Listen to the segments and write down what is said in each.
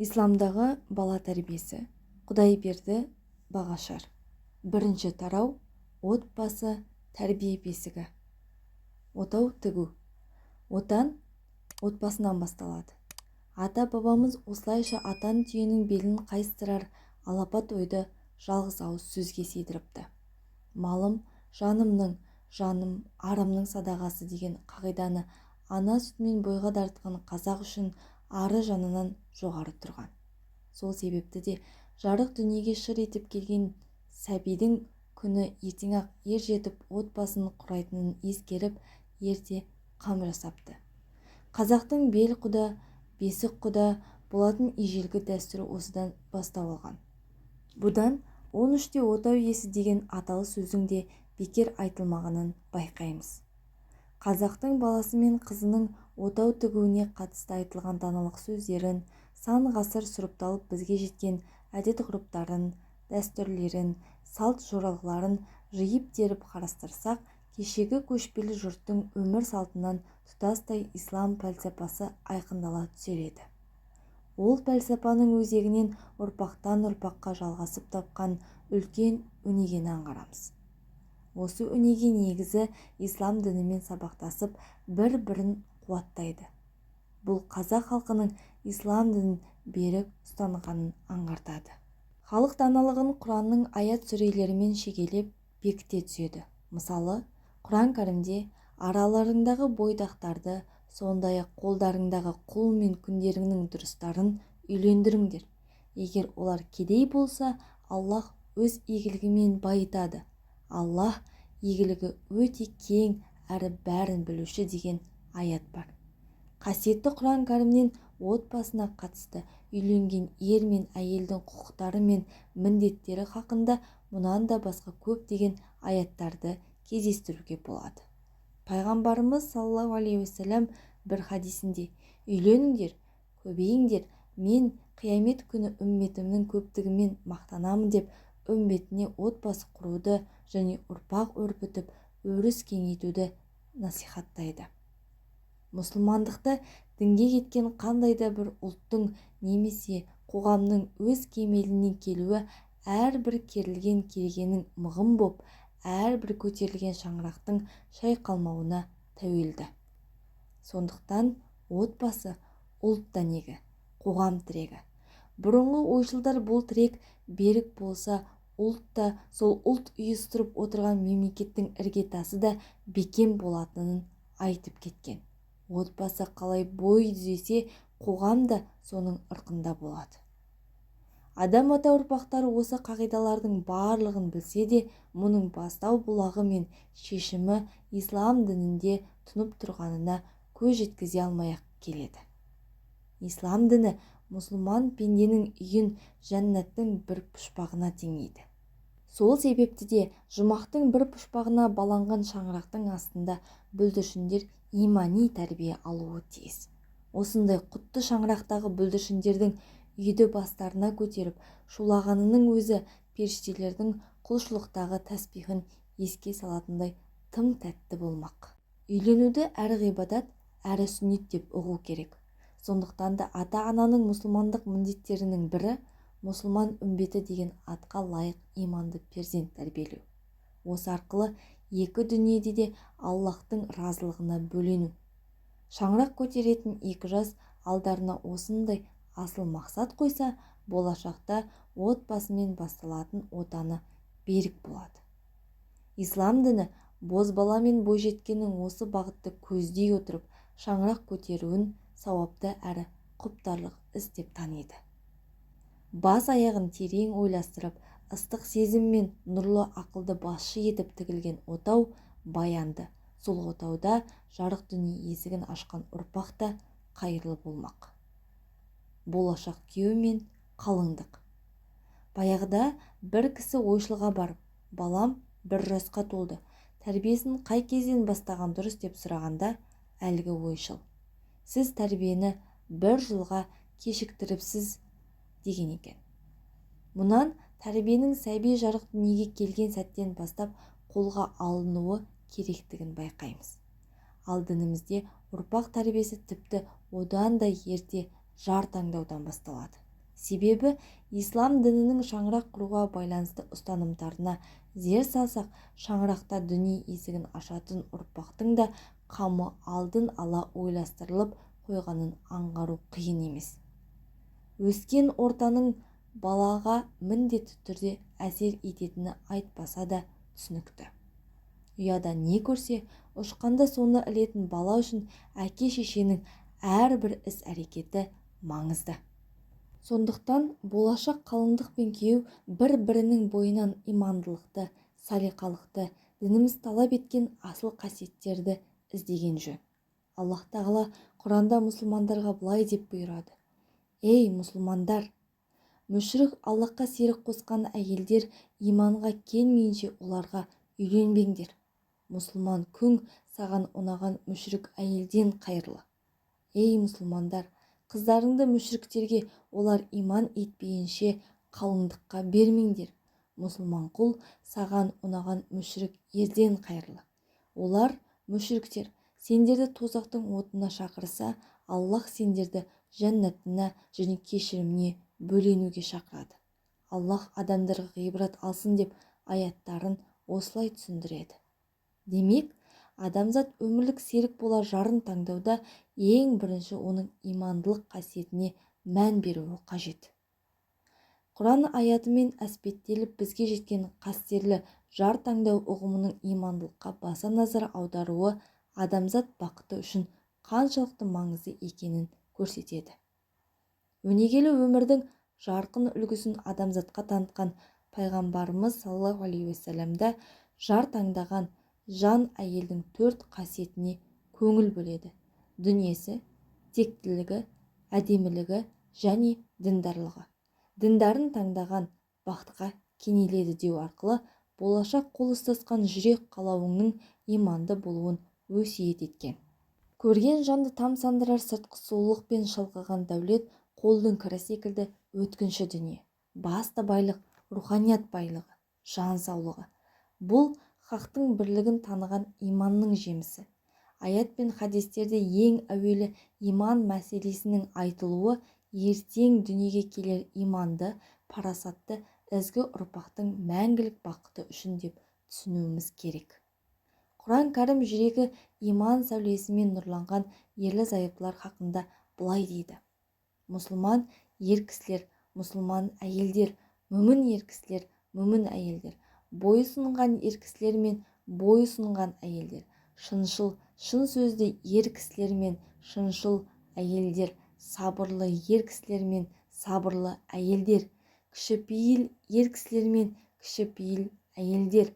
Исламдағы бала тәрбиесі. Құдайберді Бағашар. Бірінші тарау. Отбасы – тәрбие бесігі. Отау тігу. Отан отбасынан басталады. Ата-бабамыз осылайша атан түйенің белін қайыстырар алапат ойды жалғыз ауыз сөзге сыйдырыпты. Малым жанымның, жаным арымның садағасы деген қағиданы ана сүтімен бойға дарытқан қазақ үшін ары жанынан жоғары тұрған. Сол себепті де жарық дүниеге шыр етіп келген сәбидің күні ертең-ақ ер жетіп, отбасын құрайтынын ескеріп, ерте қам жасапты. Қазақтың бел құда, бесік құда болатын ежелгі дәстүрі осыдан бастау алған. Бұдан 13-те отау иесі деген аталы сөздің де бекер айтылмағанын байқаймыз. Қазақтың баласы мен қызының отау тігуіне қатысты айтылған даналық сөздерін, сан ғасыр сұрыпталып бізге жеткен әдет-ғұрыптарын, дәстүрлерін, салт-жоралғыларын жиып-теріп қарастырсақ, кешегі көшпелі жұрттың өмір салтынан тұтастай ислам пәлсапасы айқындала түсер еді. Ол пәлсапаның өзегінен ұрпақтан-ұрпаққа жалғасып тапқан үлкен өнегені аңғарамыз. Осы өнеге негізі ислам дінімен сабақтасып, бір-бірін қуаттайды. Бұл қазақ халқының ислам дінін берік ұстанғанын аңғартады. Халық даналығын Құранның аят сүрелерімен шегелеп, бекіте түседі. Мысалы, Құран кәрімде: «Араларыңдағы бойдақтарды, сондай-ақ қолдарыңдағы құл мен күңдеріңнің дұрыстарын үйлендіріңдер. Егер олар кедей болса, Аллаһ өз игілігімен байытады. Аллаһ игілігі өте кең әрі бәрін білуші», – деген аят бар. Қасиетті Құран кәрімнен отбасына қатысты, үйленген ер мен әйелдің құқықтары мен міндеттері хақында мұнан да басқа көптеген аяттарды кездестіруге болады. Пайғамбарымыз саллаллаху алейхи уассалам бір хадисінде: «Үйленіңдер, көбейіңдер, мен қиямет күні үмметімнің көптігімен мақтанамын», – деп үмбетіне отбасы құруды және ұрпақ өрбітіп, өріс кеңейтуді насихаттайды. Мұсылмандықты дінге кеткен қандай да бір ұлттың немесе қоғамның өз кемеліне келуі әрбір керілген керегенің мығым боп, әрбір көтерілген шаңырақтың шайқалмауына тәуелді. Сондықтан отбасы – ұлт дәнегі, қоғам тірегі. Бұрынғы ойшылдар бұл тірек берік болса, ұлт та, сол ұлт ұйыстырып отырған мемлекеттің іргетасы да бекем болатынын айтып кеткен. Отбасы қалай бой түзесе, қоғам да соның ырқында болады. Адам ата ұрпақтары осы қағидалардың барлығын білсе де, мұның бастау бұлағы мен шешімі ислам дінінде тұнып тұрғанына көз жеткізе алмай-ақ келеді. Ислам діні мұсылман пенденің үйін жәннаттың бір пұшпағына теңейді. Сол себепті де жұмақтың бір пұшпағына баланған шаңырақтың астында бүлдіршіндер имани тәрбие алуы тиіс. Осындай құтты шаңырақтағы бүлдіршіндердің үйді бастарына көтеріп шулағанының өзі періштелердің құлшылықтағы тәсбихін еске салатындай тым тәтті болмақ. Үйленуді әрі ғибадат, әрі сүннет деп ұғу керек. Сондықтан да ата-ананың мұсылмандық міндеттерінің бірі – мұсылман үмбеті деген атқа лайық иманды перзент тәрбиелеу, осы арқылы екі дүниеде де Аллаһтың разылығына бөлену. Шаңырақ көтеретін екі жас алдарына осындай асыл мақсат қойса, болашақта отбасымен басталатын отаны берік болады. Ислам діні бозбала мен бойжеткеннің осы бағытты көздей отырып шаңырақ көтеруін сауапты әрі құптарлық іс деп таниды. Бас аяғын терең ойластырып, ыстық сезім мен нұрлы ақылды басшы етіп тігілген отау баянды, сол отауда жарық дүние есігін ашқан ұрпақ та қайырлы болмақ. Болашақ күйеу мен қалыңдық. Баяғыда бір кісі ойшылға барып: «Балам 1 жасқа толды, тәрбиесін қай кезден бастаған дұрыс?» – деп сұрағанда, әлгі ойшыл: «Сіз тәрбиені бір жылға кешіктіріпсіз», – деген екен. Мұнан тәрбиенің сәби жарық дүниеге келген сәттен бастап қолға алынуы керектігін байқаймыз. Ал дінімізде ұрпақ тәрбиесі тіпті одан да ерте, жар таңдаудан басталады. Себебі ислам дінінің шаңырақ құруға байланысты ұстанымдарына зер салсақ, шаңырақта дүние есігін ашатын ұрпақтың да қамы алдын ала ойластырылып қойғанын аңғару қиын емес. Өскен ортаның балаға міндетті түрде әсер ететіні айтпаса да түсінікті. Ұяда не көрсе, ұшқанда соны ілетін бала үшін әке-шешенің әрбір іс-әрекеті маңызды. Сондықтан болашақ қалыңдық пен күйеу бір-бірінің бойынан имандылықты, салиқалықты, дініміз талап еткен асыл қасиеттерді іздеген жөн. Аллаһ тағала Құранда мұсылмандарға былай деп бұйырады: «Ей, мұсылмандар! Мүшрик, Аллаһқа серік қосқан әйелдер иманға келмейінше оларға үйленбеңдер. Мұсылман күң саған ұнаған мүшрик әйелден қайырлы. Ей, мұсылмандар! Қыздарыңды мүшриктерге олар иман етпейінше қалыңдыққа бермеңдер. Мұсылман құл саған ұнаған мүшрик ерден қайырлы. Олар, мүшриктер, сендерді тозақтың отына шақырса, Аллаһ сендерді жәннатына және кешіріміне бөленуге шақырады. Аллаһ адамдарға ғибрат алсын деп аяттарын осылай түсіндіреді». Демек, адамзат өмірлік серік болар жарын таңдауда ең бірінші оның имандылық қасиетіне мән беруі қажет. Құран аятымен әспеттеліп бізге жеткен қастерлі жар таңдау ұғымының имандылыққа баса назар аударуы адамзат бақыты үшін қаншалықты маңызды екенін көрсетеді. Өнегелі өмірдің жарқын үлгісін адамзатқа танытқан пайғамбарымыз саллаллаху алейхи уассалам да жар таңдаған жан әйелдің 4 қасиетіне көңіл бөледі: дүниесі, тектілігі, әдемілігі және діндарлығы. Діндарын таңдаған бақытқа кенеледі деу арқылы болашақ қол ұстасқан жүрек қалауыңның иманды болуын өсиет еткен. Көрген жанды тамсандырар сыртқы сұлулық пен шалқыған дәулет қолдың кірі секілді өткінші дүние. Басты байлық руханият байлығы, жан саулығы. Бұл хақтың бірлігін таныған иманның жемісі. Аят пен хадистерде ең әуелі иман мәселесінің айтылуы ертең дүниеге келер иманды, парасатты, ізгі ұрпақтың мәңгілік бақыты үшін деп түсінуіміз керек. Құран кәрім жүрегі иман сәулесімен нұрланған ерлі-зайыптылар хақында былай дейді: мұсылман ер кісілер, мұсылман әйелдер, мүмін ер кісілер, мүмін әйелдер, бойы ұсынған ер кісілер мен бойы ұсынған әйелдер, шыншыл, шын сөзді ер кісілер мен шыншыл әйелдер, сабырлы ер кісілер мен сабырлы әйелдер, кішіпейіл ер кісілер мен кішіпейіл әйелдер,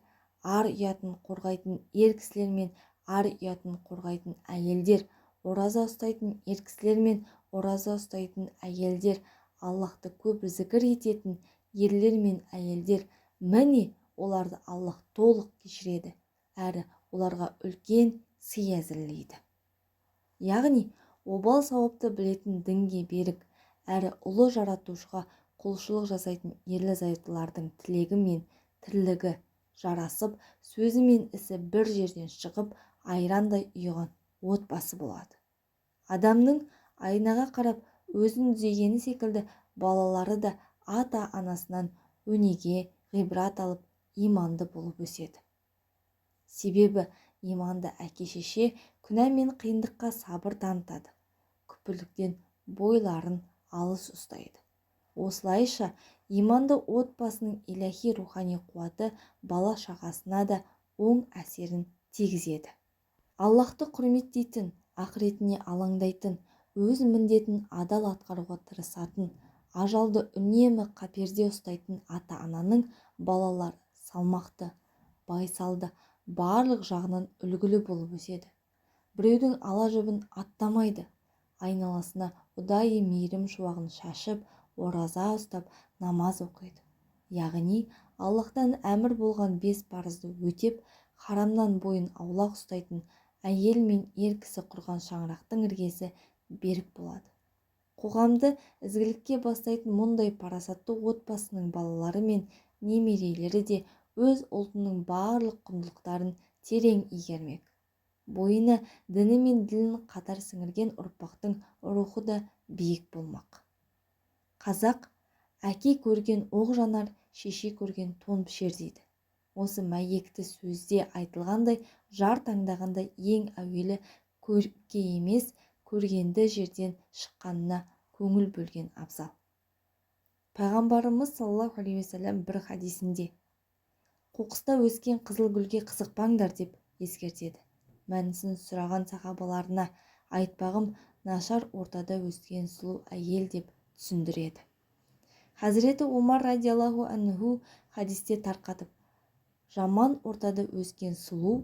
ар ұятын қорғайтын ер кісілер мен ар ұятын қорғайтын әйелдер, ораза ұстайтын ер кісілер мен ораза ұстайтын әйелдер, Аллаһты көп зікір ететін ерлер мен әйелдер, міне оларды Аллаһ толық кешіреді, әрі оларға үлкен сый әзірлейді. Яғни обал сауапты білетін, дінге берік, әрі ұлы жаратушыға құлшылық жасайтын ерлі-зайыптылардың тілегі мен тірлігі жарасып, сөзі мен ісі бір жерден шығып, айрандай ұйыған отбасы болады. Адамның айнаға қарап өзін түзегені секілді балалары да ата-анасынан өнеге, ғибрат алып, иманды болып өседі. Себебі иманды әке-шеше күнә мен қиындыққа сабыр танытады, күпірліктен бойларын алыс ұстайды. Осылайша иманды отбасының иләһи рухани қуаты бала шағасына да оң әсерін тигізеді. Аллаһты құрметтейтін, ақыретіне алаңдайтын, өз міндетін адал атқаруға тырысатын, ажалды үнемі қаперде ұстайтын ата-ананың балалары салмақты, байсалды, барлық жағынан үлгілі болып өседі. Біреудің ала жібін аттамайды, айналасына ұдайы мейірім шуағын шашып, ораза ұстап, намаз оқиды. Яғни Аллаһтан әмір болған 5 парызды өтеп, харамнан бойын аулақ ұстайтын әйел мен ер кісі құрған шаңырақтың іргесі берік болады. Қоғамды ізгілікке бастайтын мұндай парасатты отбасының балалары мен немерелері де өз ұлтының барлық құндылықтарын терең игермек. Бойына діні мен ділін қатар сіңірген ұрпақтың рухы да биік болмақ. Қазақ әке көрген оқ жанар, шеше көрген тон пішер дейді. Осы мәйекті сөзде айтылғандай, жар таңдағанда ең әуелі көрікке емес, көргенді жерден шыққанына көңіл бөлген абзал. Пайғамбарымыз саллаллаху алейхи уассалам бір хадисінде қоқыста өскен қызыл гүлге қызықпаңдар деп ескертеді. Мәнісін сұраған сахабаларына айтпағым, нашар ортада өскен сұлу әйел деп түсіндіреді. Хазіреті Омар радиаллаху анху хадисте тарқатып, жаман ортада өскен сұлу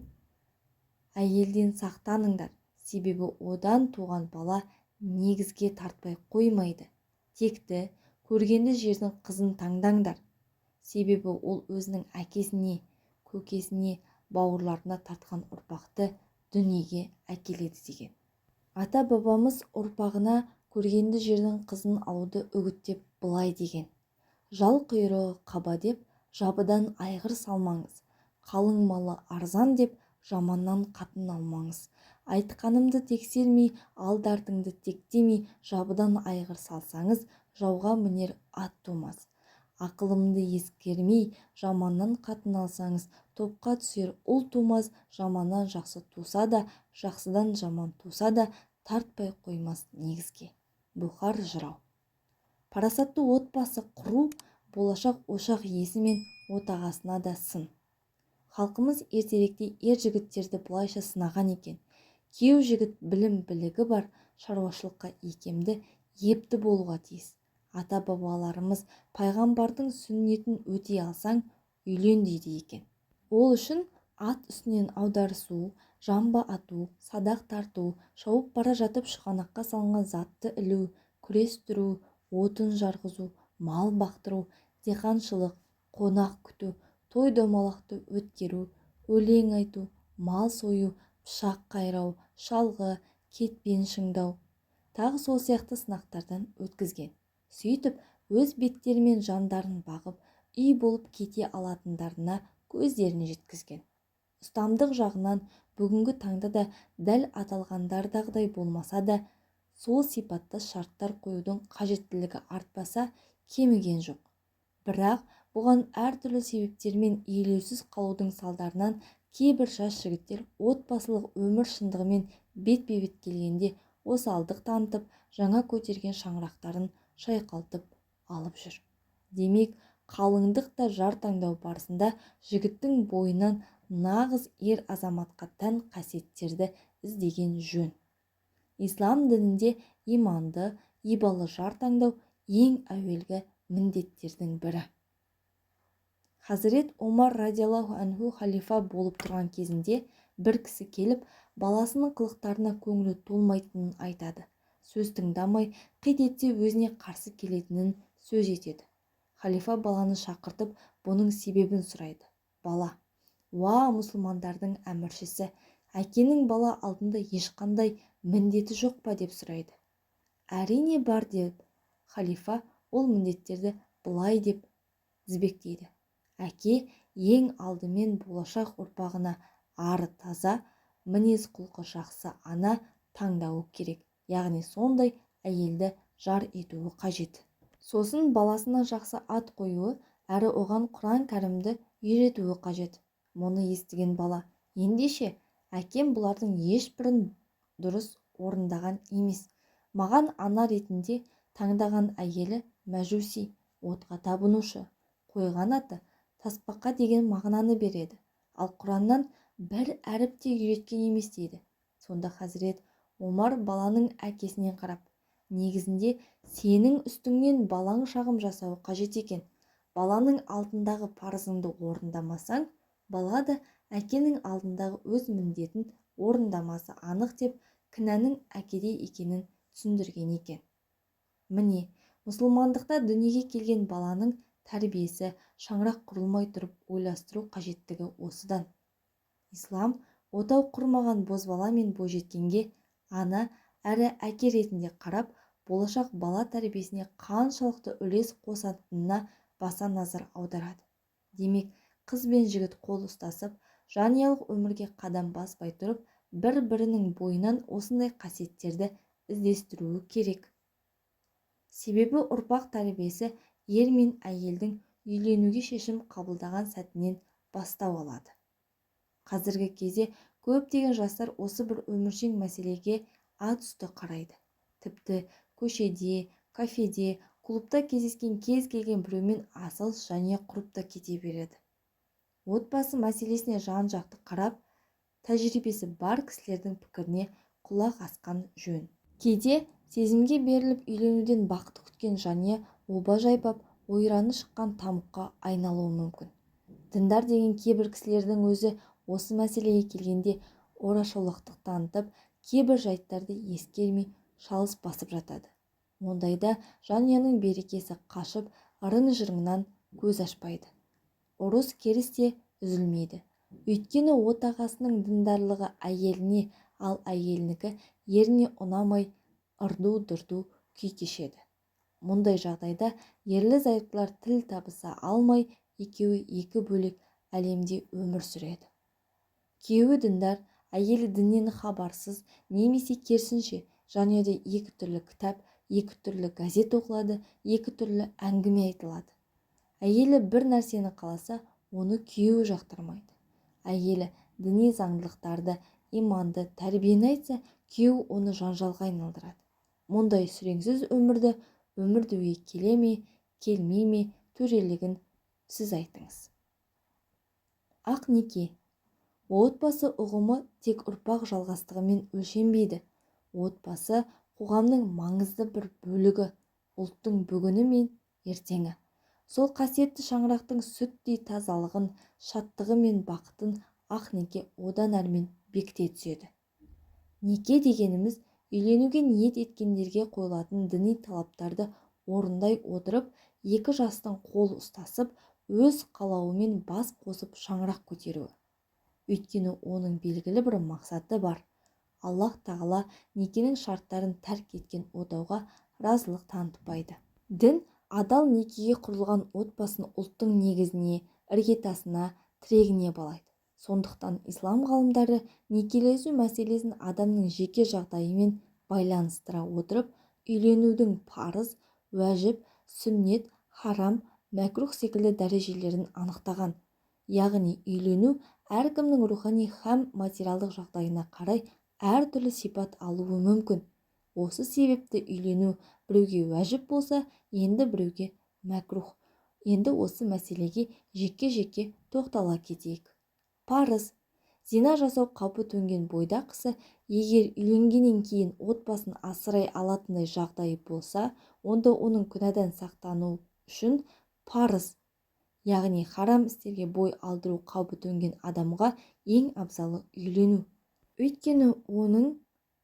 әйелден сақтаныңдар, себебі одан туған бала негізге тартпай қоймайды. Текті, көргенді жердің қызын таңдаңдар, себебі ол өзінің әкесіне, көкесіне, бауырларына тартқан ұрпақты дүниеге әкеледі деген. Ата-бабамыз ұрпағына көргенді жердің қызын алуды үгіттеп былай деген: жал құйрығы қаба деп жабыдан айғыр салмаңыз, қалың малы арзан деп жаманнан қатын алмаңыз. Айтқанымды тексермей, алды-артыңды тектемей жабыдан айғыр салсаңыз, жауға мінер ат тумас. Ақылымды ескермей жаманнан қатын алсаңыз, топқа түсер ұл тумас. Жаманнан жақсы туса да, жақсыдан жаман туса да, тартпай қоймас негізге. Бұхар жырау. Парасатты отбасы құру болашақ ошақ иесі мен отағасына да сын. Халқымыз ертеректе ер жігіттерді былайша сынаған екен. Күйеу жігіт білім-білігі бар, шаруашылыққа икемді, епті болуға тиіс. Ата-бабаларымыз пайғамбардың сүннетін өтей алсаң, үйлен дейді екен. Ол үшін ат үстінен аударысу, жамбы ату, садақ тарту, шауып бара жатып шұғанаққа салынған затты ілу, күрестіру, отын жарғызу, мал бақтыру, диқаншылық, қонақ күту, той-домалақты өткеру, өлең айту, мал сою, пышақ қайрау, шалғы, кетпен шыңдау, тағы сол сияқты сынақтардан өткізген. Сөйтіп, өз беттерімен жандарын бағып, үй болып кете алатындарына көздерін жеткізген. Ұстамдық жағынан бүгінгі таңда да дәл аталғандардағыдай болмаса да, сол сипатта шарттар қоюдың қажеттілігі артпаса, кеміген жоқ. Бірақ бұған әртүрлі себептермен елеусіз қалудың салдарынан кейбір жас жігіттер отбасылық өмір шындығымен бетпе-бет келгенде осалдық танытып, жаңа көтерген шаңырақтарын шайқалтып алып жүр. Демек, қалыңдық та жар таңдау барысында жігіттің бойынан нағыз ер азаматқа тән қасиеттерді іздеген жөн. Ислам дінінде иманды, ибалы жар таңдау ең әуелгі міндеттердің бірі. Хазірет Омар радиаллаху анху халифа болып тұрған кезінде бір кісі келіп, баласының қылықтарына көңілі толмайтынын айтады. Сөз тыңдамай, қит етсе өзіне қарсы келетінін сөз етеді. Халифа баланы шақыртып, бұның себебін сұрайды. Бала: "Уа, мұсылмандардың әміршісі, әкенің бала алдында ешқандай міндеті жоқ па?" деп сұрайды. Әрине бар деп, халифа ол міндеттерді былай деп тізбектейді: әке ең алдымен болашақ ұрпағына ары таза, мінез-құлқы жақсы ана таңдауы керек, яғни сондай әйелді жар етуі қажет. Сосын баласына жақсы ат қоюы, әрі оған Құран кәрімді үйретуі қажет. Мұны естіген бала: "Ендеше, әкем бұлардың ешбірін дұрыс орындаған емес. Маған ана ретінде таңдаған әйелі мәжуси, отқа табынушы, қойған аты тасбақа деген мағынаны береді, ал Құраннан бір әріп те үйреткен емес" дейді. Сонда хазірет Омар баланың әкесіне қарап: негізінде сенің үстіңнен балаң шағым жасауы қажет екен. Баланың алдындағы парызыңды орындамасаң, бала да әкенің алдындағы өз міндетін орындамасы анық деп, кінәнің әкеде екенін түсіндірген екен. Міне, мұсылмандықта дүниеге келген баланың тәрбиесі шаңырақ құрылмай тұрып ойластыру қажеттігі осыдан. Ислам отау құрмаған бозбала мен бойжеткенге ана әрі әке ретінде қарап, болашақ бала тәрбиесіне қаншалықты үлес қосатынына баса назар аударады. Демек, қыз бен жігіт қол ұстасып, жанұялық өмірге қадам баспай тұрып, бір-бірінің бойынан осындай қасиеттерді іздестіруі керек. Себебі ұрпақ тәрбиесі ер мен әйелдің үйленуге шешім қабылдаған сәтінен бастау алады. Қазіргі кезде көптеген жастар осы бір өміршең мәселеге атүсті қарайды. Тіпті көшеде, кафеде, клубта кездескен кез келген біреумен асығыс жанұя құрып та кете береді. Отбасы мәселесіне жан-жақты қарап, тәжірибесі бар кісілердің пікіріне құлақ асқан жөн. Кейде сезімге беріліп үйленуден бақыт күткен жанұя оба жайпап, ойраны шыққан тамұққа айналуы мүмкін. Діндар деген кейбір кісілердің өзі осы мәселеге келгенде орашолақтық танытып, кейбір жайттарды ескермей шалыс басып жатады. Ондайда жанұяның берекесі қашып, ырың-жырыңнан көз ашпайды. Ұрыс-керіс те үзілмейді. Өйткені отағасының діндарлығы әйеліне, ал әйелінікі еріне ұнамай ырду-дырду күй кешеді. Мұндай жағдайда ерлі-зайыптылар тіл табыса алмай, екеуі екі бөлек әлемде өмір сүреді. Күйеуі діндар, әйелі діннен хабарсыз, немесе керісінше, жанұяда екі түрлі кітап, екі түрлі газет оқылады, екі түрлі әңгіме айтылады. Әйелі бір нәрсені қаласа, оны күйеуі жақтырмайды. Әйелі діни заңдылықтарды, иманды, тәрбиені айтса, күйеуі оны жанжалға айналдырады. Мұндай сүреңсіз өмірді өмір деуге келе ме, келмей ме, төрелігін сіз айтыңыз. Ақ неке. Отбасы ұғымы тек ұрпақ жалғастығымен өлшенбейді. Отбасы қоғамның маңызды бір бөлігі, ұлттың бүгіні мен ертеңі. Сол қасиетті шаңырақтың сүттей тазалығын, шаттығы мен бақытын ақ неке одан әрмен бекіте түседі. Неке дегеніміз үйленуге ниет еткендерге қойылатын діни талаптарды орындай отырып, екі жастың қол ұстасып, өз қалауымен бас қосып шаңырақ көтеруі. Өйткені оның белгілі бір мақсаты бар. Аллаһ тағала некенің шарттарын тәрк еткен отауға разылық танытпайды. Дін адал некеге құрылған отбасын ұлттың негізіне, іргетасына, тірегіне балайды. Сондықтан ислам ғалымдары некелесу мәселесін адамның жеке жағдайымен байланыстыра отырып, үйленудің парыз, уәжіп, сүннет, харам, мәкрух секілді дәрежелерін анықтаған. Яғни үйлену әркімнің рухани һәм материалдық жағдайына қарай әртүрлі сипат алуы мүмкін. Осы себепті үйлену біреуге уәжіп болса, енді біреуге мәкрух. Енді осы мәселеге жеке-жеке тоқтала кетейік. Парыз. Зина жасау қаупі төнген бойдақ кісі егер үйленгеннен кейін отбасын асырай алатындай жағдайы болса, онда оның күнәдан сақтану үшін парыз. Яғни харам істерге бой алдыру қаупі төнген адамға ең абзалы үйлену. Өйткені оның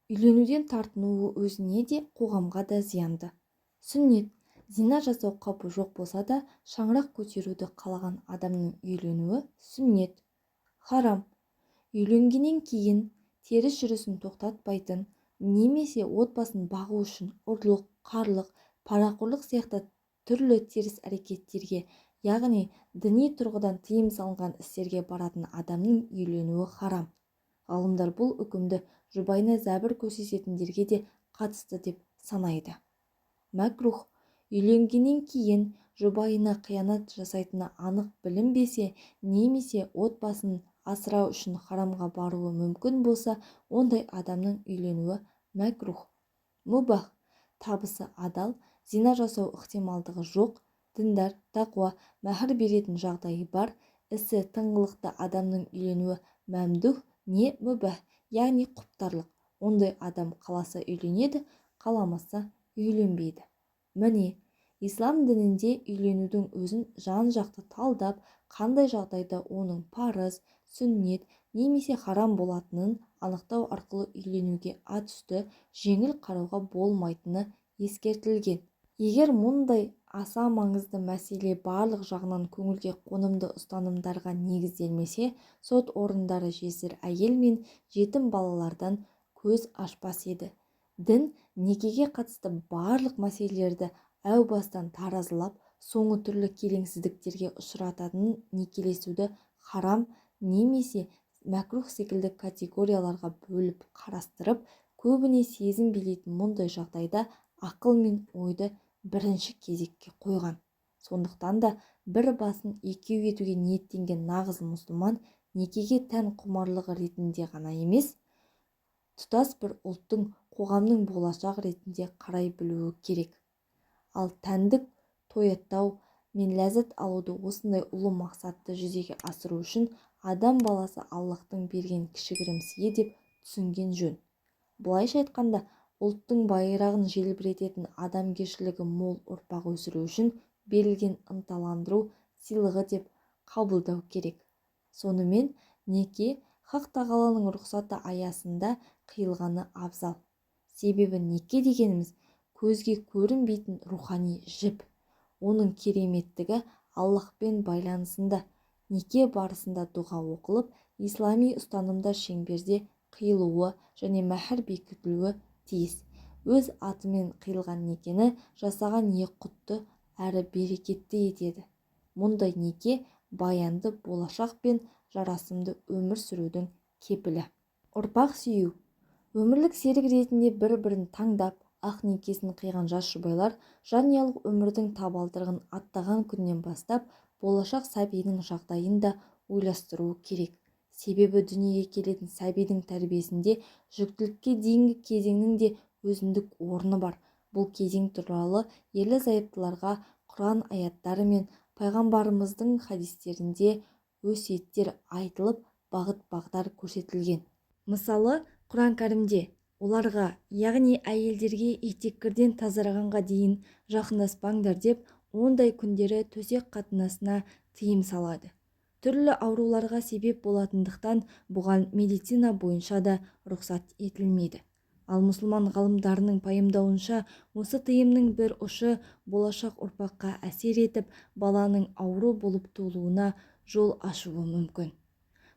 үйленуден тартынуы өзіне де, қоғамға да зиянды. Сүннет. Зина жасау қаупі жоқ болса да, шаңырақ көтеруді қалаған адамның үйленуі сүннет. Харам. Үйленгеннен кейін теріс жүрісін тоқтатпайтын, немесе отбасын бағу үшін ұрлық, қарлық, парақорлық сияқты түрлі теріс әрекеттерге, яғни діни тұрғыдан тыйым салынған істерге баратын адамның үйленуі харам. Ғалымдар бұл үкімді жұбайына зәбір көрсететіндерге де қатысты деп санайды. Мәкрух. Үйленгеннен кейін жұбайына қиянат жасайтыны анық білінбесе, немесе отбасын асырау үшін харамға баруы мүмкін болса, ондай адамның үйленуі мәкрух. Мубах. Табысы адал, зина жасау ықтималдығы жоқ, діндар, тақуа, мәһр беретін жағдайы бар, ісі тыңғылықты адамның үйленуі мәмдух не мүбәһ, яғни құптарлық. Ондай адам қаласа үйленеді, қаламаса үйленбейді. Міне, ислам дінінде үйленудің өзін жан-жақты талдап, қандай жағдайда оның парыз, сүннет немесе харам болатынын анықтау арқылы үйленуге атүсті жеңіл қарауға болмайтыны ескертілген. Егер мұндай аса маңызды мәселе барлық жағынан көңілге қонымды ұстанымдарға негізделмесе, сот орындары жесір әйел мен жетім балалардан көз ашпас еді. Дін некеге қатысты барлық мәселелерді әу бастан таразылап, соңы түрлі келеңсіздіктерге ұшырататын некелесуді харам немесе мәкрух секілді категорияларға бөліп қарастырып, көбіне сезім билейтін мұндай жағдайда ақыл мен ойды бірінші кезекке қойған. Сондықтан да бір басын екеу етуге ниеттенген нағыз мұсылман некеге тән құмарлығы ретінде ғана емес, тұтас бір ұлттың, қоғамның болашағы ретінде қарай білуі керек. Ал тәндік тояттау мен ләззат алуды осындай ұлы мақсатты жүзеге асыру үшін адам баласы Аллаһтың берген кішігірім сыйы деп түсінген жөн. Былайша айтқанда, ұлттың байрағын желбірететін адамгершілігі мол ұрпақ өсіру үшін берілген ынталандыру сыйлығы деп қабылдау керек. Сонымен неке Хақ Тағаланың рұқсаты аясында қиылғаны абзал. Себебі неке дегеніміз көзге көрінбейтін рухани жіп. Оның кереметтігі Аллаһпен байланысында. Неке барысында дұға оқылып, ислами ұстанымдар шеңберде қиылуы және мәһр бекітілуі тиіс. Өз атымен қиылған некені жасаған не құтты әрі берекетті етеді. Мұндай неке баянды болашақ пен жарасымды өмір сүрудің кепілі. Ұрпақ сүю. Өмірлік серік ретінде бір-бірін таңдап, ақ некесін қиған жас жұбайлар жанұялық өмірдің табалдырығын аттаған күннен бастап болашақ сәбиінің жағдайын да ойластыруы керек. Себебі дүниеге келетін сәбидің тәрбиесінде жүктілікке дейінгі кезеңнің де өзіндік орны бар. Бұл кезең туралы ерлі-зайыптыларға Құран аяттары мен пайғамбарымыздың хадистерінде өсиеттер айтылып, бағыт-бағдар көрсетілген. Мысалы, Құран кәрімде оларға, яғни әйелдерге етеккірден тазарғанға дейін жақындаспаңдар деп, ондай күндері төсек қатынасына тыйым салады. Түрлі ауруларға себеп болатындықтан бұған медицина бойынша да рұқсат етілмейді. Ал мұсылман ғалымдарының пайымдауынша, осы тыйымның бір ұшы болашақ ұрпаққа әсер етіп, баланың ауру болып туылуына жол ашуы мүмкін.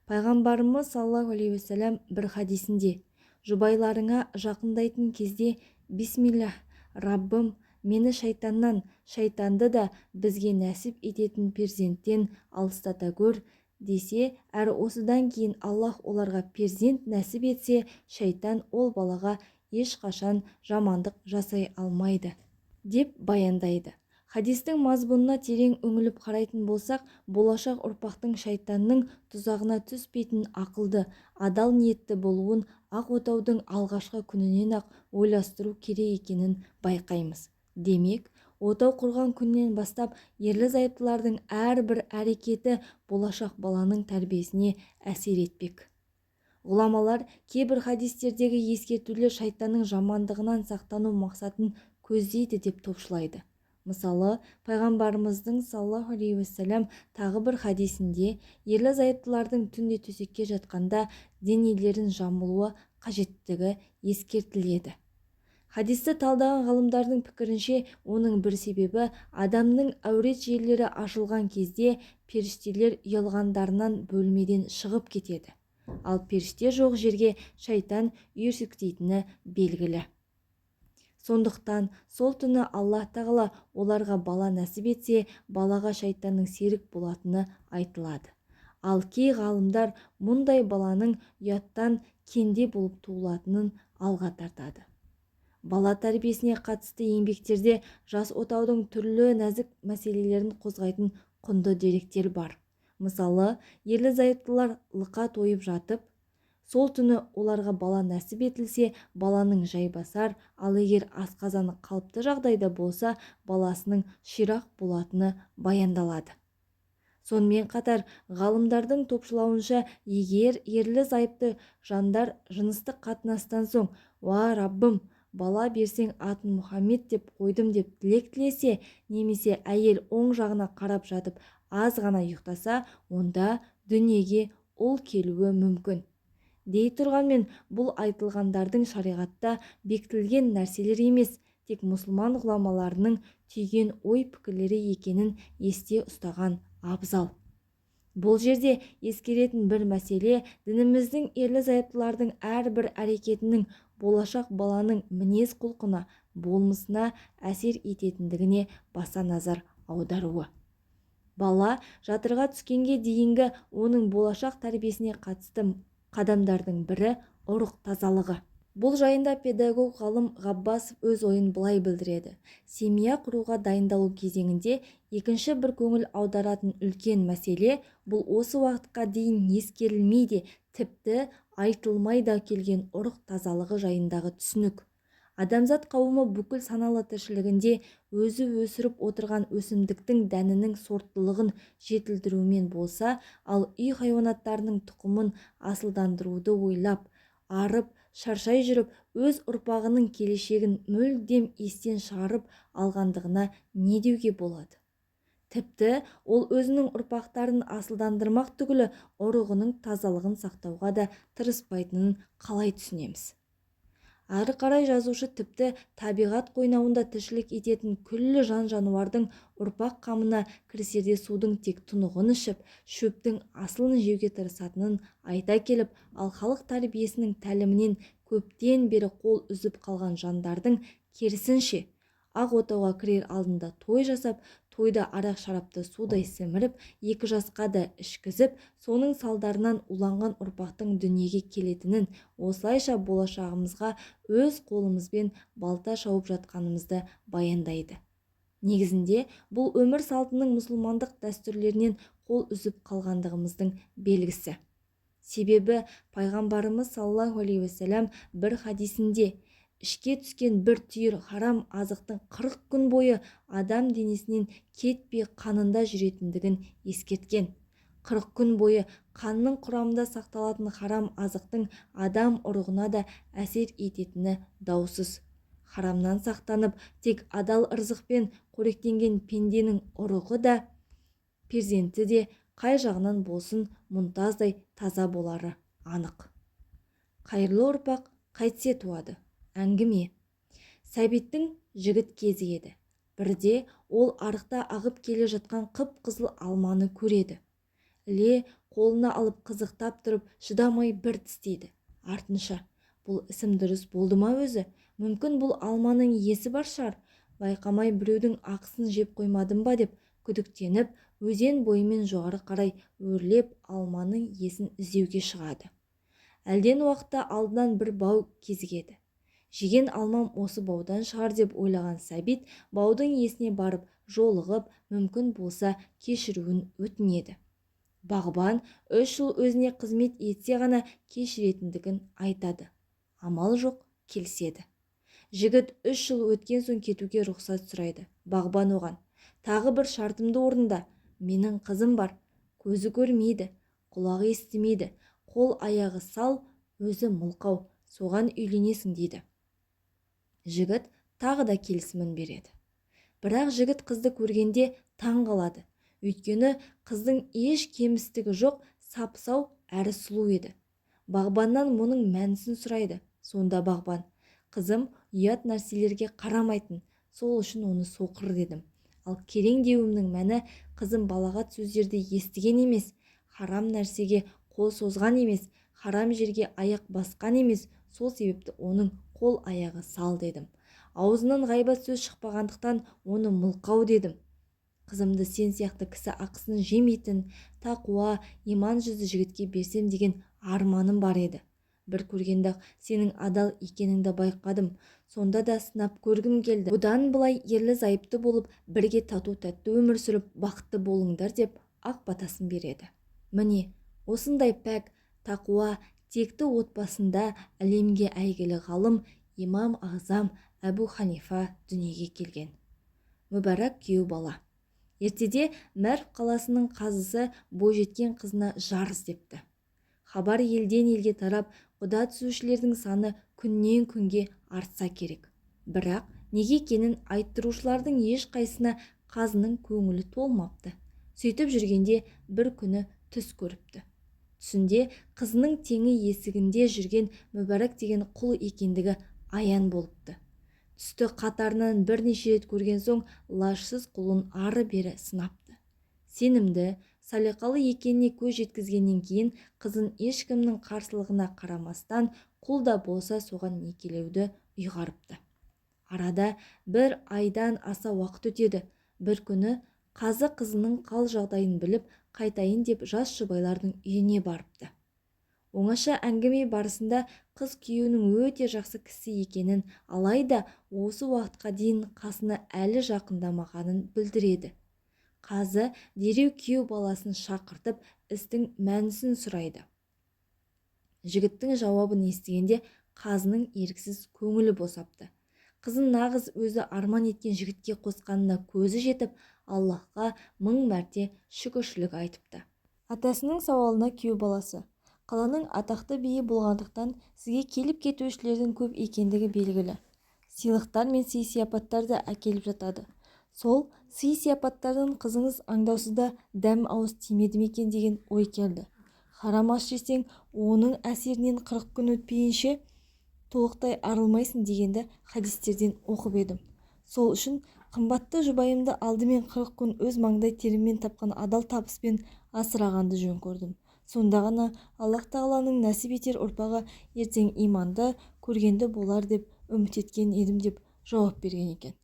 Пайғамбарымыз саллаллаху алейхи уассалам бір хадисінде: жұбайларыңа жақындайтын кезде бисмиллах, Раббым, мені шайтаннан, шайтанды да бізге нәсіп ететін перзенттен алыстата көр десе, әрі осыдан кейін Аллаһ оларға перзент нәсіп етсе, шайтан ол балаға ешқашан жамандық жасай алмайды деп баяндайды. Хадистің мазмұнына терең үңіліп қарайтын болсақ, болашақ ұрпақтың шайтанның тұзағына түспейтін ақылды, адал ниетті болуын ақ отаудың алғашқы күнінен-ақ ойластыру керек екенін байқаймыз. Демек, отау құрған күннен бастап ерлі-зайыптылардың әрбір әрекеті болашақ баланың тәрбиесіне әсер етпек. Ғұламалар кейбір хадистердегі ескертулер шайтанның жамандығынан сақтану мақсатын көздейді деп топшылайды. Мысалы, пайғамбарымыздың саллаллаху алейхи уассалам тағы бір хадисінде ерлі-зайыптылардың түнде төсекке жатқанда денелерін жамылуы қажеттігі ескертіледі. Хадисті талдаған ғалымдардың пікірінше, оның бір себебі адамның әурет жерлері ашылған кезде періштелер ұялғандарынан бөлмеден шығып кетеді. Ал періште жоқ жерге шайтан үйірсектейтіні белгілі. Сондықтан сол түні Аллаһ тағала оларға бала нәсіп етсе, балаға шайтанның серік болатыны айтылады. Ал кей ғалымдар мұндай баланың ұяттан кенде болып туылатынын алға тартады. Бала тәрбиесіне қатысты еңбектерде жас отаудың түрлі нәзік мәселелерін қозғайтын құнды деректер бар. Мысалы, ерлі-зайыптылар лықа тойып жатып, сол түні оларға бала нәсіп етілсе, баланың жайбасар, ал егер асқазаны қалыпты жағдайда болса, баласының ширақ болатыны баяндалады. Сонымен қатар, ғалымдардың топшылауынша, егер ерлі-зайыпты жандар жыныстық қатынастан соң «Уа Раббым, бала берсең атын Мұхаммед деп қойдым» деп тілек тілесе, немесе әйел оң жағына қарап жатып аз ғана ұйықтаса, онда дүниеге ұл келуі мүмкін. Дей тұрғанмен, бұл айтылғандардың шариғатта бекітілген нәрселер емес, тек мұсылман ғұламаларының түйген ой-пікірлері екенін есте ұстаған абзал. Бұл жерде ескеретін бір мәселе, дініміздің ерлі-зайыптылардың әрбір әрекетінің болашақ баланың мінез-құлқына, болмысына әсер ететіндігіне баса назар аударуы. Бала жатырға түскенге дейінгі оның болашақ тәрбиесіне қатысты қадамдардың бірі ұрық тазалығы. Бұл жайында педагог ғалым Ғаббасов өз ойын былай білдіреді: Семья құруға дайындалу кезеңінде екінші бір көңіл аударатын үлкен мәселе, бұл осы уақытқа дейін ескерілмей де, тіпті айтылмай да келген ұрық тазалығы жайындағы түсінік. Адамзат қауымы бүкіл саналы тіршілігінде өзі өсіріп отырған өсімдіктің дәнінің сорттылығын жетілдірумен болса, ал үй хайуанаттарының тұқымын асылдандыруды ойлап, арып, шаршай жүріп, өз ұрпағының келешегін мүлдем естен шығарып алғандығына не деуге болады? Тіпті ол өзінің ұрпақтарын асылдандырмақ түгілі, ұрығының тазалығын сақтауға да тырыспайтынын қалай түсінеміз? Ары қарай жазушы тіпті табиғат қойнауында тіршілік ететін күллі жан-жануардың ұрпақ қамына кірісерде судың тек тұнығын ішіп, шөптің асылын жеуге тырысатынын айта келіп, ал халық тәрбиесінің тәлімінен көптен бері қол үзіп қалған жандардың керісінше, ақ отауға кірер алдында той жасап, тойда арақ-шарапты судай сіміріп, екі жасқа да ішкізіп, соның салдарынан уланған ұрпақтың дүниеге келетінін, осылайша болашағымызға өз қолымызбен балта шауып жатқанымызды баяндайды. Негізінде бұл өмір салтының мұсылмандық дәстүрлерінен қол үзіп қалғандығымыздың белгісі. Себебі пайғамбарымыз саллаллаху алейхи уассалам бір хадисінде ішке түскен бір түйір харам азықтың 40 күн бойы адам денесінен кетпей қанында жүретіндігін ескерткен. 40 күн бойы қанның құрамында сақталатын харам азықтың адам ұрығына да әсер ететіні даусыз. Харамнан сақтанып, тек адал ырзықпен қоректенген пенденің ұрығы да, перзенті де қай жағынан болсын мұнтаздай таза болары анық. Қайырлы ұрпақ қайтсе туады? Әңгіме. Сәбиттің жігіт кезі еді. Бірде ол арықта ағып келе жатқан қып-қызыл алманы көреді. Іле қолына алып қызықтап тұрып, шыдамай бір тістейді. Артынша, бұл ісім дұрыс болды ма өзі? Мүмкін бұл алманың иесі бар шығар. Байқамай біреудің ақысын жеп қоймадым ба деп күдіктеніп, өзен бойымен жоғары қарай өрлеп алманың иесін іздеуге шығады. Әлден уақытта алдынан бір бау кезігеді. Жеген алмам осы баудан шығар деп ойлаған Сәбит баудың иесіне барып жолығып, мүмкін болса кешіруін өтінеді. Бағбан 3 жыл өзіне қызмет етсе ғана кешіретіндігін айтады. Амал жоқ, келіседі. Жігіт 3 жыл өткен соң кетуге рұқсат сұрайды. Бағбан оған: "Тағы бір шартымды орында, менің қызым бар, көзі көрмейді, құлағы естімейді, қол аяғы сал, өзі мылқау, соған үйленесің" дейді. Жігіт тағы да келісімін береді. Бірақ жігіт қызды көргенде таң қалады. Өйткені қыздың еш кемістігі жоқ, сап-сау әрі сұлу еді. Бағбаннан мұның мәнісін сұрайды. Сонда бағбан: "Қызым ұят нәрселерге қарамайтын, сол үшін оны соқыр дедім. Ал керең деуімнің мәні, қызым балағат сөздерді естіген емес, харам нәрсеге қол созған емес, харам жерге аяқ басқан емес, сол себепті оның қол аяғы сал дедім. Аузынан ғайбат сөз шықпағандықтан оны мылқау дедім. Қызымды сен сияқты кісі ақысын жемейтін, тақуа, иман жүзді жігітке берсем деген арманым бар еді. Бір көргенде-ақ сенің адал екеніңді байқадым, сонда да сынап көргім келді. Бұдан былай ерлі-зайыпты болып, бірге тату-тәтті өмір сүріп, бақытты болыңдар" деп ақ батасын береді. Міне, осындай пәк, тақуа, текті отбасында әлемге әйгілі ғалым имам ағзам Әбу Ханифа дүниеге келген. Мүбәрак күйеу бала. Ертеде Мәрв қаласының қазысы бойжеткен қызына жар іздепті. Хабар елден елге тарап, құда түсушілердің саны күннен күнге артса керек. Бірақ неге екенін айттырушылардың ешқайсысына қазының көңілі толмапты. Сөйтіп жүргенде бір күні түс көріпті. Түсінде қызының теңі есігінде жүрген Мүбәрак деген құл екендігі аян болыпты. Түсті қатарынан бірнеше рет көрген соң лажсыз құлын ары-бері сынапты. Сенімді, салиқалы екеніне көз жеткізгеннен кейін қызын ешкімнің қарсылығына қарамастан құл да болса соған некелеуді ұйғарыпты. Арада бір айдан аса уақыт өтеді. Бір күні қазы қызының қал жағдайын біліп қайтайын деп жас жұбайлардың үйіне барыпты. Оңаша әңгіме барысында қыз күйеуінің өте жақсы кісі екенін, алайда осы уақытқа дейін қасына әлі жақындамағанын білдіреді. Қазы дереу күйеу баласын шақыртып, істің мәнісін сұрайды. Жігіттің жауабын естігенде қазының еріксіз көңілі босапты. Қызын нағыз өзі арман еткен жігітке қосқанына көзі жетіп, Аллаһқа 1000 мәрте шүкіршілік айтыпты. Атасының сауалына күйеу баласы: қаланың атақты биі болғандықтан сізге келіп кетушілердің көп екендігі белгілі. Сыйлықтар мен сый-сияпаттар да әкеліп жатады. Сол сый-сияпаттардан қызыңыз аңдаусызда дәм ауыз тимеді ме екен деген ой келді. Харам ас жесең, оның әсерінен 40 күн өтпейінше толықтай арылмайсың дегенді хадистерден оқып едім. Сол үшін қымбатты жұбайымды алдымен 40 күн өз маңдай теріммен тапқан адал табыспен асырағанды жөн көрдім. Сонда ғана Аллаһ тағаланың нәсіп етер ұрпағы ертең иманды, көргенді болар деп үміт еткен едім деп жауап берген екен.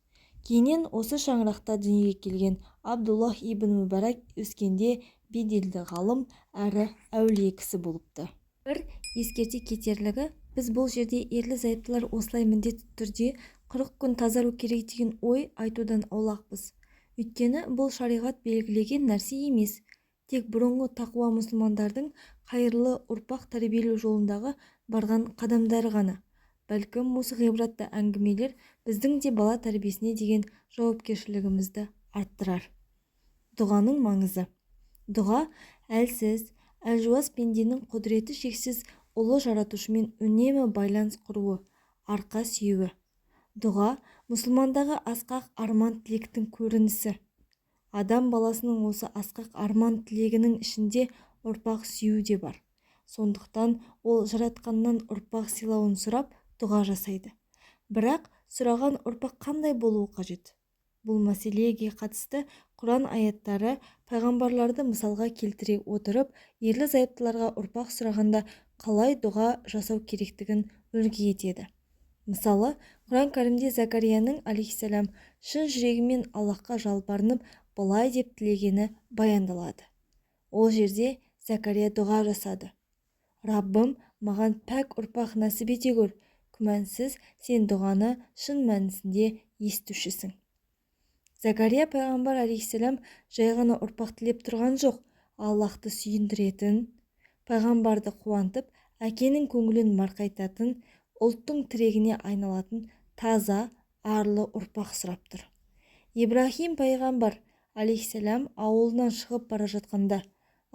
Кейіннен осы шаңырақта дүниеге келген Абдуллах ибн Мүбарак өскенде беделді ғалым әрі әулие кісі болыпты. Бір ескерте кетерлігі, біз бұл жерде ерлі-зайыптылар осылай міндетті түрде 40 күн тазару керек деген ой айтудан аулақпыз. Өйткені бұл шариғат белгілеген нәрсе емес. Тек бұрынғы тақуа мұсылмандардың қайырлы ұрпақ тәрбиелеу жолындағы барған қадамдары ғана. Бәлкім осы ғибратты әңгімелер біздің де бала тәрбиесіне деген жауапкершілігімізді арттырар. Дұғаның маңызы. Дұға әлсіз, әлжуаз пенденің құдіреті шексіз ұлы жаратушымен үнемі байланыс құруы, арқа сүйеуі. Дұға мұсылмандағы асқақ арман тілектің көрінісі. Адам баласының осы асқақ арман тілегінің ішінде ұрпақ сүю де бар. Сондықтан ол жаратқаннан ұрпақ сыйлауын сұрап дұға жасайды. Бірақ сұраған ұрпақ қандай болуы қажет? Бұл мәселеге қатысты Құран аяттары пайғамбарларды мысалға келтіре отырып, ерлі-зайыптыларға ұрпақ сұрағанда қалай дұға жасау керектігін үлгі етеді. Мысалы, Құран кәрімде Закарияның алейхиссалам шын жүрегімен Аллаһқа жалбарынып былай деп тілегені баяндалады. Ол жерде Закария дұға жасады. Раббым, маған пәк ұрпақ нәсіп ете көр, күмәнсіз сен дұғаны шын мәнісінде естушісің. Закария пайғамбар алейхиссалам жай ғана ұрпақ тілеп тұрған жоқ, Аллаһты сүйіндіретін, пайғамбарды қуантып, әкенің көңілін марқайтатын, ұлттың тірегіне айналатын таза, арлы ұрпақ сұрап тұр. Ибрахим пайғамбар алейхиссалам ауылынан шығып бара жатқанда,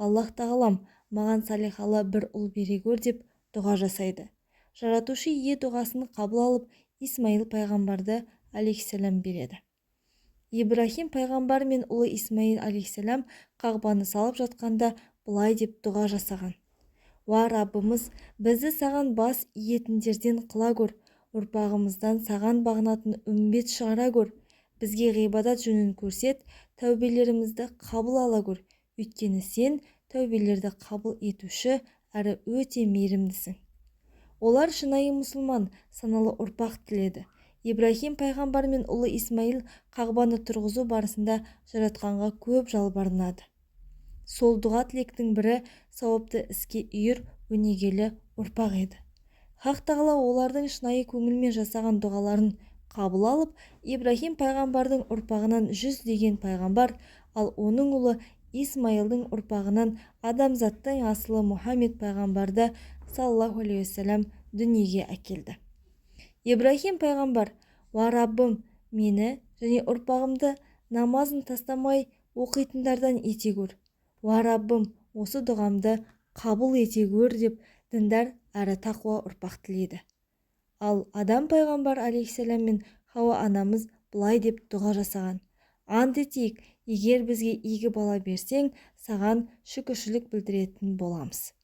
Аллаһ тағалам, маған салихалы бір ұл бере көр деп дұға жасайды. Жаратушы ие дұғасын қабыл алып, Исмаил пайғамбарды алейхиссалам береді. Ибрахим пайғамбар мен ұлы Исмаил алейхиссалам Қағбаны салып жатқанда былай деп дұға жасаған. Уа Раббымыз, бізді саған бас иетіндерден қыла көр, ұрпағымыздан саған бағынатын үмбет шығара көр, бізге ғибадат жөнін көрсет, тәубелерімізді қабыл ала көр, өйткені сен тәубелерді қабыл етуші әрі өте мейірімдісің. Олар шынайы мұсылман, саналы ұрпақ тіледі. Ибрахим пайғамбар мен ұлы Исмаил Қағбаны тұрғызу барысында жаратқанға көп жалбарынады. Сол дұға тілектің бірі сауапты іске үйір өнегелі ұрпақ еді. Хақ тағала олардың шынайы көңілмен жасаған дұғаларын қабыл алып, Ибрахим пайғамбардың ұрпағынан 100 деген пайғамбар, ал оның ұлы Исмаилдың ұрпағынан адамзаттың асылы Мұхаммед пайғамбарды саллаллаху алейхи уассалам дүниеге әкелді. Ибрахим пайғамбар, уа Раббым, мені және ұрпағымды намазын тастамай оқитындардан ете көр. Уа Раббым, осы дұғамды қабыл ете көр деп діндар әрі тақуа ұрпақ тіледі. Ал Адам пайғамбар алейхиссалам мен Хауа анамыз былай деп дұға жасаған. Ант етейік, егер бізге игі бала берсең, саған шүкіршілік білдіретін боламыз.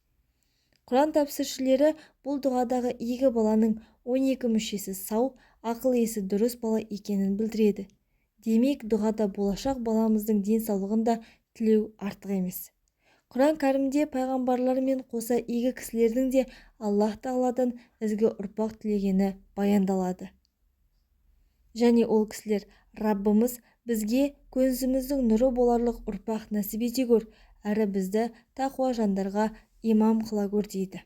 Құран тәпсіршілері бұл дұғадағы игі баланың 12 мүшесі сау, ақыл есі дұрыс бала екенін білдіреді. Демек, дұғада болашақ баламыздың денсаулығын да тілеу артық емес. Құран кәрімде пайғамбарлармен қоса игі кісілердің де Аллаһ тағаладан ізгі ұрпақ тілегені баяндалады. Және ол кісілер, Раббымыз бізге көзіміздің нұры боларлық ұрпақ нәсіп ете көр, әрі бізді тақуа жандарға имам қыла көр дейді.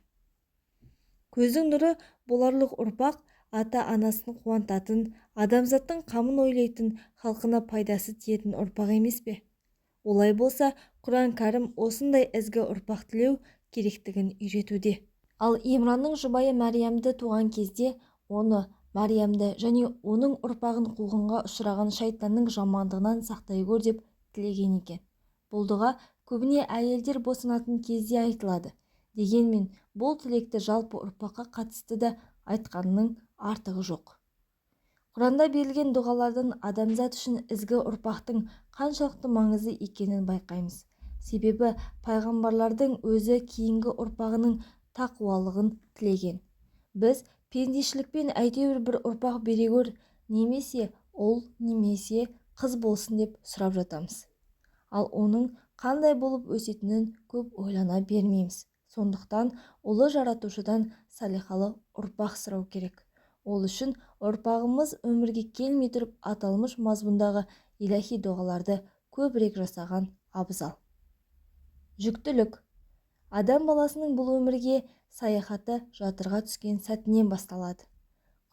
Көздің нұры боларлық ұрпақ ата-анасын қуантатын, адамзаттың қамын ойлайтын, халқына пайдасы тиетін ұрпақ емес пе? Олай болса, Құран Кәрім осындай ізгі ұрпақ тілеу керектігін үйретуде. Ал Имранның жұбайы Мәриямды туған кезде, оны, Мәриямды және оның ұрпағын қуғынға ұшыраған шайтанның жамандығынан сақтай көр деп тілеген екен. Бұл дұға көбіне әйелдер босанатын кезде айтылады. Дегенмен бұл тілекті жалпы ұрпаққа қатысты да айтқанның артығы жоқ. Құранда берілген дұғалардан адамзат үшін ізгі ұрпақтың қаншалықты маңызды екенін байқаймыз. Себебі пайғамбарлардың өзі кейінгі ұрпағының тақуалығын тілеген. Біз пендешілікпен әйтеуір бір ұрпақ бере көр, немесе ұл, немесе қыз болсын деп сұрап жатамыз. Ал оның қандай болып өсетінін көп ойлана бермейміз. Сондықтан ұлы жаратушыдан салиқалы ұрпақ сұрау керек. Ол үшін ұрпағымыз өмірге келмей тұрып аталмыш мазмұндағы иләһи дұғаларды көбірек жасаған абзал. Жүктілік. Адам баласының бұл өмірге саяхаты жатырға түскен сәтінен басталады.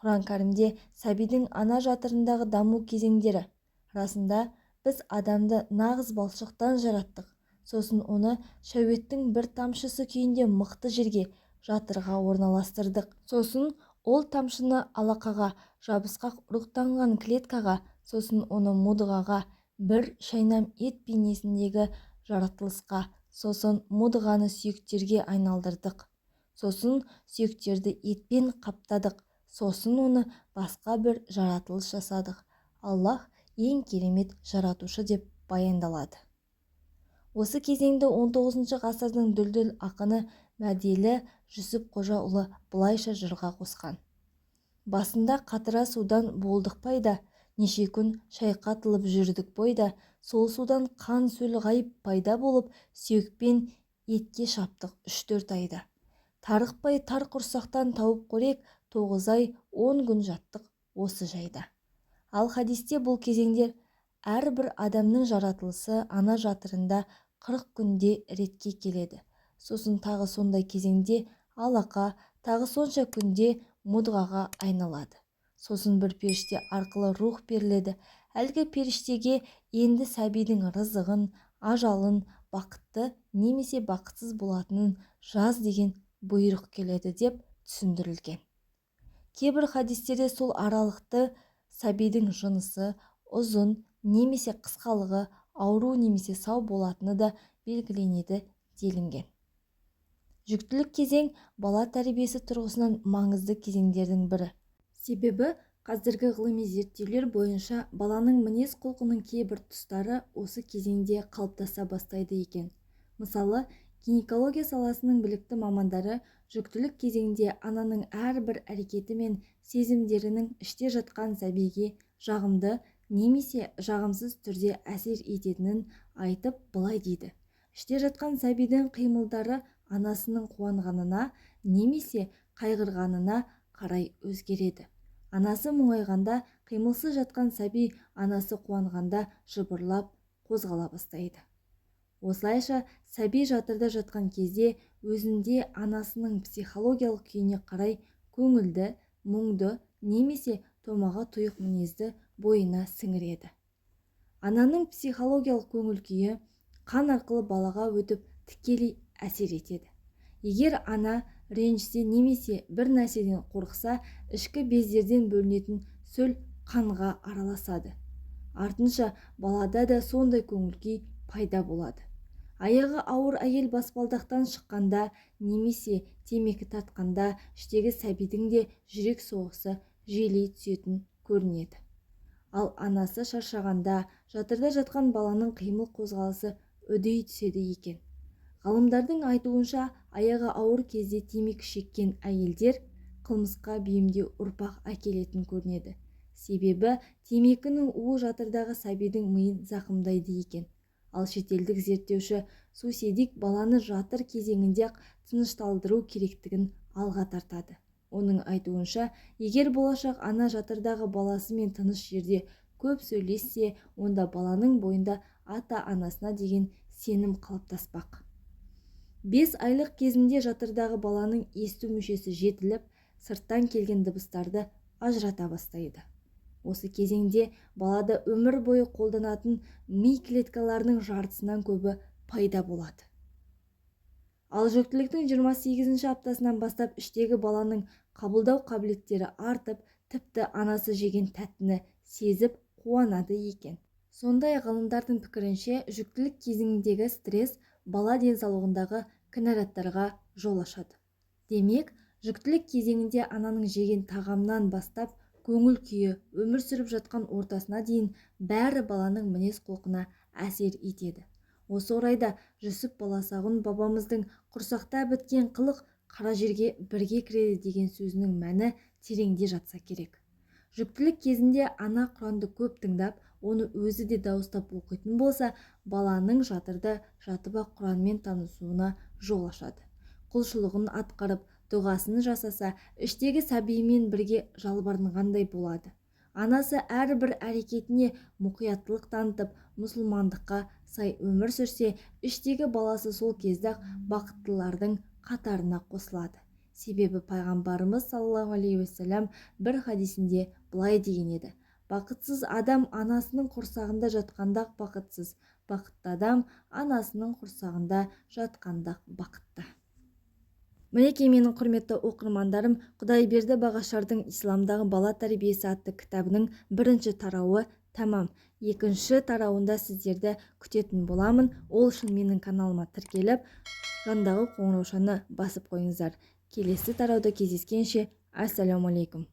Құран Кәрімде сәбидің ана жатырындағы даму кезеңдері. Расында біз адамды нағыз балшықтан жараттық. Сосын оны шәуеттің бір тамшысы күйінде мықты жерге, жатырға орналастырдық. Сосын ол тамшыны алақаға, жабысқақ ұрықтанған клеткаға, сосын оны мудғаға, бір шайнам ет бейнесіндегі жаратылысқа, сосын мудғаны сүйектерге айналдырдық. Сосын сүйектерді етпен қаптадық. Сосын оны басқа бір жаратылыс жасадық. Аллаһ ең керемет жаратушы деп баяндалады. Осы кезеңді 19 ғасырдың дүлдүл ақыны Мәделі Жүсіп Қожаұлы былайша жырға қосқан. Басында қатыра судан болдық пайда, неше күн шайқатылып жүрдік бойда, сол судан қан сөл ғайып пайда болып, сүйекпен етке шаптық 3-4 айда. Тарықпай тар құрсақтан тауып қорек, 9 ай 10 күн жаттық осы жайда. Ал хадисте бұл кезеңдер әрбір адамның жаратылысы ана жатырында 40 күнде ретке келеді. Сосын тағы сондай кезеңде алақа, тағы сонша күнде мудғаға айналады. Сосын бір періште арқылы рух беріледі. Әлгі періштеге енді сәбидің рызығын, ажалын, бақытты немесе бақытсыз болатынын жаз деген бұйрық келеді деп түсіндірілген. Кейбір хадистерде сол аралықты сәбидің жынысы, ұзын немесе қысқалығы, ауру немесе сау болатыны да белгіленеді делінген. Жүктілік кезең бала тәрбиесі тұрғысынан маңызды кезеңдердің бірі. Себебі қазіргі ғылыми зерттеулер бойынша баланың мінез-құлқының кейбір тұстары осы кезеңде қалыптаса бастайды екен. Мысалы, гинекология саласының білікті мамандары жүктілік кезеңде ананың әрбір әрекеті мен сезімдерінің іште жатқан сәбиге жағымды немесе жағымсыз түрде әсер ететінін айтып былай дейді. Іште жатқан сәбидің қимылдары анасының қуанғанына немесе қайғырғанына қарай өзгереді. Анасы мұңайғанда қимылсыз жатқан сәби анасы қуанғанда жыбырлап қозғала бастайды. Осылайша сәби жатырда жатқан кезде өзінде анасының психологиялық күйіне қарай көңілді, мұңды немесе томаға тұйық мінезді бойына сіңіреді. Ананың психологиялық көңіл күйі қан арқылы балаға өтіп тікелей әсер етеді. Егер ана ренжісе немесе бір нәрседен қорықса, ішкі бездерден бөлінетін сөл қанға араласады. Артынша балада да сондай көңіл күй пайда болады. Аяғы ауыр әйел баспалдақтан шыққанда немесе темекі тартқанда іштегі сәбидің де жүрек соғысы жиілей түсетін көрінеді. Ал анасы шаршағанда жатырда жатқан баланың қимыл қозғалысы үдей түседі екен. Ғалымдардың айтуынша, аяғы ауыр кезде темекі шеккен әйелдер қылмысқа бейімдеу ұрпақ әкелетін көрінеді. Себебі темекінің уы жатырдағы сәбидің миын зақымдайды екен. Ал шетелдік зерттеуші Суседик баланы жатыр кезеңінде-ақ тынышталдыру керектігін алға тартады. Оның айтуынша, егер болашақ ана жатырдағы баласымен тыныш жерде көп сөйлессе, онда баланың бойында ата-анасына деген сенім қалыптаспақ. 5 айлық кезінде жатырдағы баланың есту мүшесі жетіліп, сырттан келген дыбыстарды ажырата бастайды. Осы кезеңде балада өмір бойы қолданатын ми клеткаларының жартысынан көбі пайда болады. Ал жүктіліктің 28-ші аптасынан бастап іштегі баланың қабылдау қабілеттері артып, тіпті анасы жеген тәттіні сезіп қуанады екен. Сондай ғалымдардың пікірінше, жүктілік кезеңіндегі стресс бала денсаулығындағы кінәраттарға жол ашады. Демек, жүктілік кезеңінде ананың жеген тағамнан бастап көңіл күйі, өмір сүріп жатқан ортасына дейін бәрі баланың мінез-құлқына әсер етеді. Осы орайда Жүсіп Баласағұн бабамыздың құрсақта біткен қылық қара жерге бірге кіреді деген сөзінің мәні тереңде жатса керек. Жүктілік кезінде ана Құранды көп тыңдап, оны өзі де дауыстап оқитын болса, баланың жатырда жатып-ақ Құранмен танысуына жол ашады. Құлшылығын атқарып, дұғасын жасаса, іштегі сәбиімен бірге жалбарынғандай болады. Анасы әрбір әрекетіне мұқияттылық танытып, мұсылмандыққа сай өмір сүрсе, іштегі баласы сол кезде-ақ бақыттылардың қатарына қосылады. Себебі пайғамбарымыз саллаллаху алейхи уассалам бір хадисінде былай деген еді: бақытсыз адам анасының құрсағында жатқанда-ақ бақытсыз, бақытты адам анасының құрсағында жатқанда-ақ бақытты. Мінекей менің құрметті оқырмандарым, Құдайберді Бағашардың Исламдағы бала тәрбиесі атты кітабының бірінші тарауы тәмам. Екінші тарауында сіздерді күтетін боламын. Ол үшін менің каналыма тіркеліп, жандағы қоңыраушаны басып қойыңыздар. Келесі тарауда кездескенше, ассалаумағалейкум.